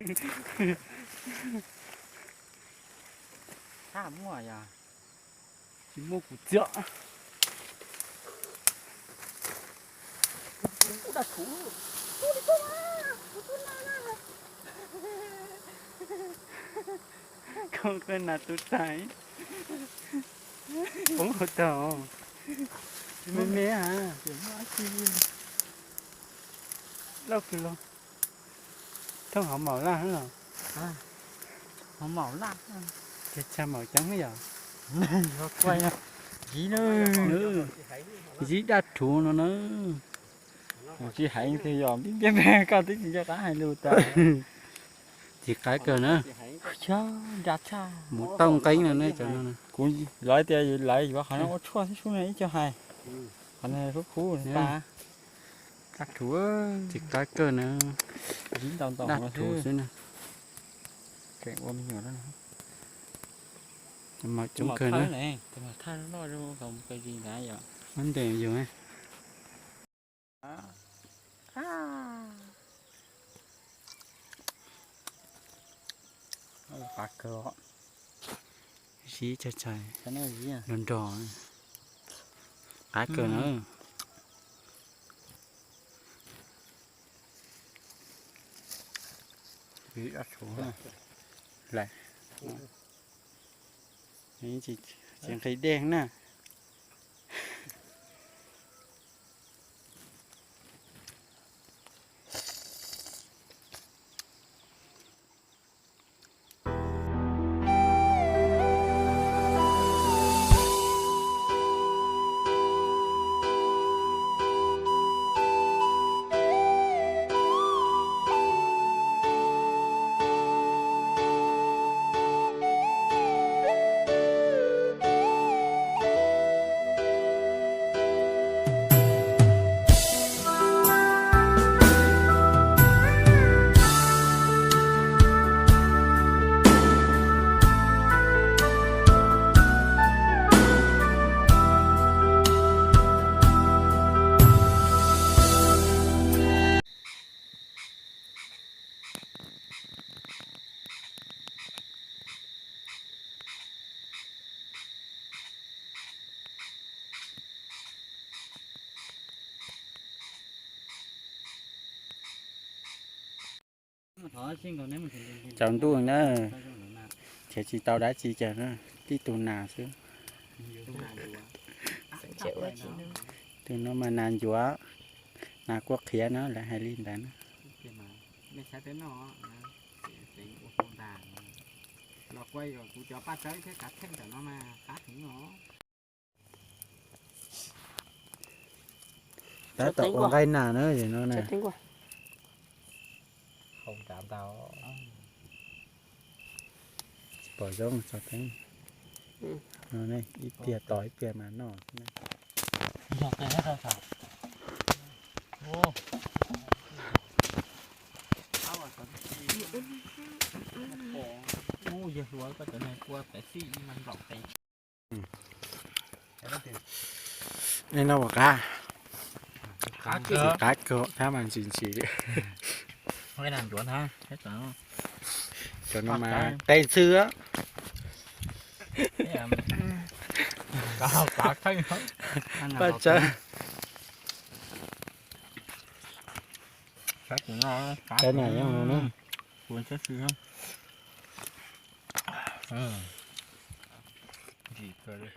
Tsis muaj kuv txiam. Koj koj nas tub tag. Poob hauv tag. Me me a. Lauj kws los. Thooj hauv maum laj los. Hauv maum laj. Cas tshaj maum coob yom. Zib daj rhuv no na. Tsis heev twg yog ntiab ntiab, koj twb tsis nco qab hais lus tas. Txiv qaib kawg na. Mus tauj nqeeb no ne cov no. Kuv lawv tias lawv yuav qhov no ua tshuaj xwb sub na ib co hais. Qhov no khub khub tas. Daj rhuv, txiv qaib kawg na. Daj rhuv xwb na. Maum coob kawg na. Ntev yus. Zib tshaj tshaj, nrog nrog, qaib kawg na. Tsis nqhis dej na. Tsaus ntuj na, tseem tsis tau dab tsi cas na, tib tug nas xwb. Tus no mas nas ncuav, nas kua qhiav na, lawv hais li ntawd na. Tab tom ua nqaij nas na no na. Tsis pom zoo tso teeb. Ib pliag tos ib pliag mas noj. Nej noj puas qab? Qab kawg, qab mas ntsim ntsim li. Cov no mas qe xwb. Paj tsawb. Qab na, ntsim kawg li.